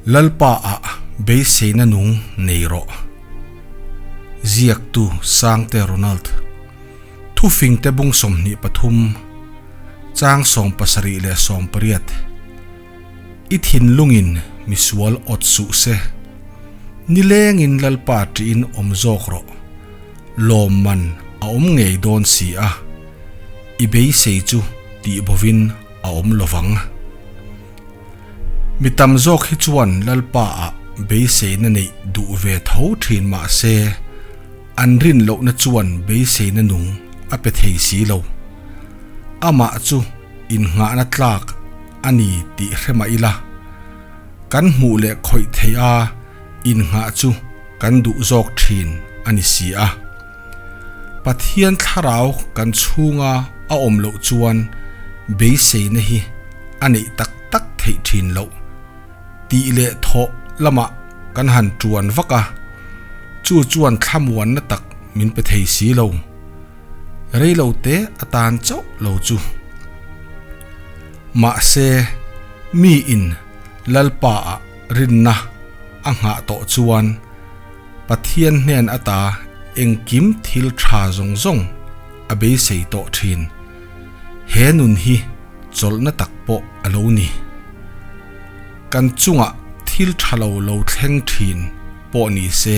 Lalpa ah beiseina nung nei rawh. Ziaktu Sangte Ronald. Thufingte bung 23, chang 70 leh 80. I thinlungin misual awt suh se. Nilengin Lalpa ṭihin awm zawk rawh. Lawmman a awm ngei dawn si a, i beisei chu tih bovin a awm lovang. Mi tam zawk hi chuan Lalpa ah beiseina neih duh ve tho thin mah se, an rin lohna chuan beiseina nung a pe thei si lo. Amah chu innghahna tlak a ni tih hre mah ila, kan hmuh leh khawih theih a innghah chu kan duh zawk thin a ni si a. Pathian thlarau kan chhunga a awm loh chuan beiseina hi a neih tak tak theih thin loh tih leh thawh lamah kan han tuan vak a, chu chuan thlamuanna tak min pe thei si lo. Reilo te atan chauh lo chu. Mahse, mi in Lalpa ah rinna a nghah tawh chuan Pathian hnen ata engkim thil tha zawng zawng a beisei tawh thin. He nun hi chawlhna tak pawh a lo ni. Kan chungah thil tha lo lo thleng thin pawh ni se,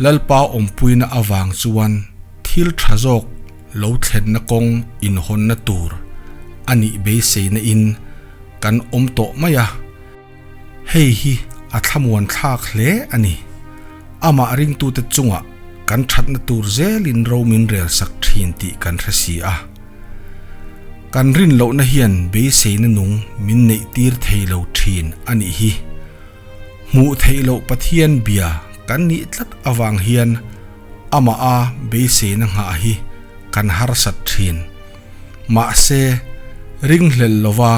Lalpa awmpuina avang chuan thil tha zawk lo thlenna kawng inhawnna tur a nih beiseina in kan awm tawh mai a. Hei hi a thlamuan thlak hle a ni. Amah ringtute chungah kan thatna tur zelin ro min rel sak thin tih kan hre si a. Kan rin lohna hian beiseina nung min neih tir thei lo thin a nih hi. Hmuh theih loh Pathian bia kan nih tlat avang hian amah a beiseina nghah hi kan harsat thin. Mahse, ringhlel lova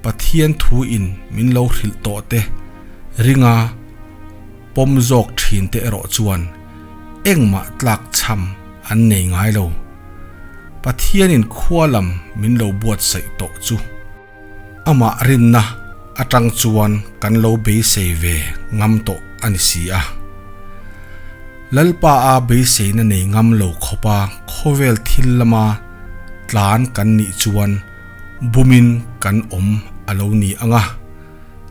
Pathian thu in min lo hrilh tawh te ringa pawm zawk thin te erawh chuan engmah tlak chham an nei ngai lo. Pathian in khua lam min lo buatsaih tawh chu amah rinna atang chuan kan lo beisei ve ngam tawh a ni si a. Lalpa a beiseina nei ngam lo khawpa khawvel thil lama tlan kan nih chuan Bumin kan awm a lo ni ang a,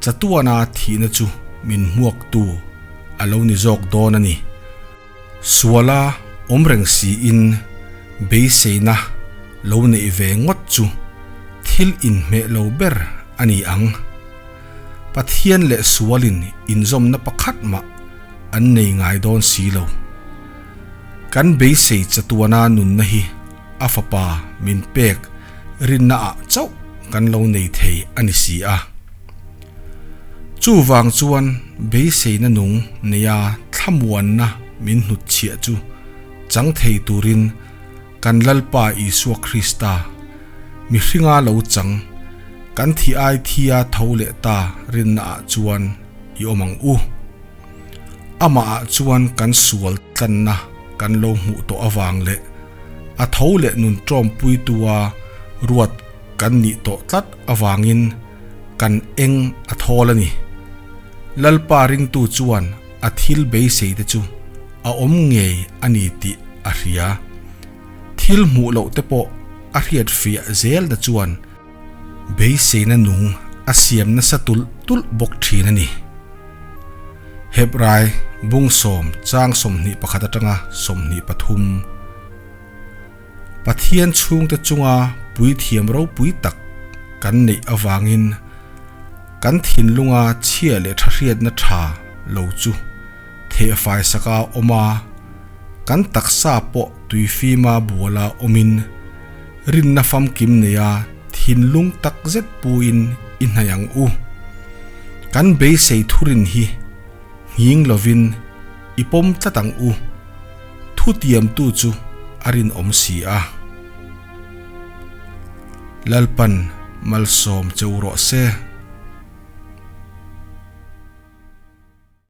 chatuana thihna chu min hmuaktu a lo ni zawk dawn a ni. Suala awm reng siin beiseina lo neih ve ngawt chu thil inhmeh lo ber a ni ang. Pathian leh sualin inzawmna pakhat mah an nei ngai dawn si lo. Kan beisei chatuana nunna hi a fapa min pek rinna ah chauh kan lo nei thei a ni si a. Chuvang chuan beiseina nung neia thlamuanna min hnutchhiah chu chang thei turin kan Lalpa Isua Krista mihringa lo chang kan thi ai thia tho leh ta rinna ah chuan i awm ang u. Amah ah chuan kan sual tlanna kan lo hmuh tawh avang leh a tho leh nun tawmpuitua ruat kan nih tawh tlat avangin kan eng a thawl a ni. Lalpa ringtu chuan a thil beisei te chu a awm ngei a ni tih a hria. Thil hmuh loh te pawh a hriat fiah zelna chuan Beiseina nung a siam nasa tulh tulh bawk thin a ni. Hebrai bung sawm chang 21 atanga 23 Pathian chhungte chunga puithiam ropui tak kan neih avangin kan thinlunga chhia leh tha hriatna tha lo chu thehfai saka awm a, kan taksa pawh tuifima buala awmin Rinna famkim neia thinlung tak zet puin i hnaih ang u. Kan beisei thurin hi nghing lovin i pawm tlat ang u. Thutiamtu chu a rinawm si a. Lalpan malsawm che u rawh se.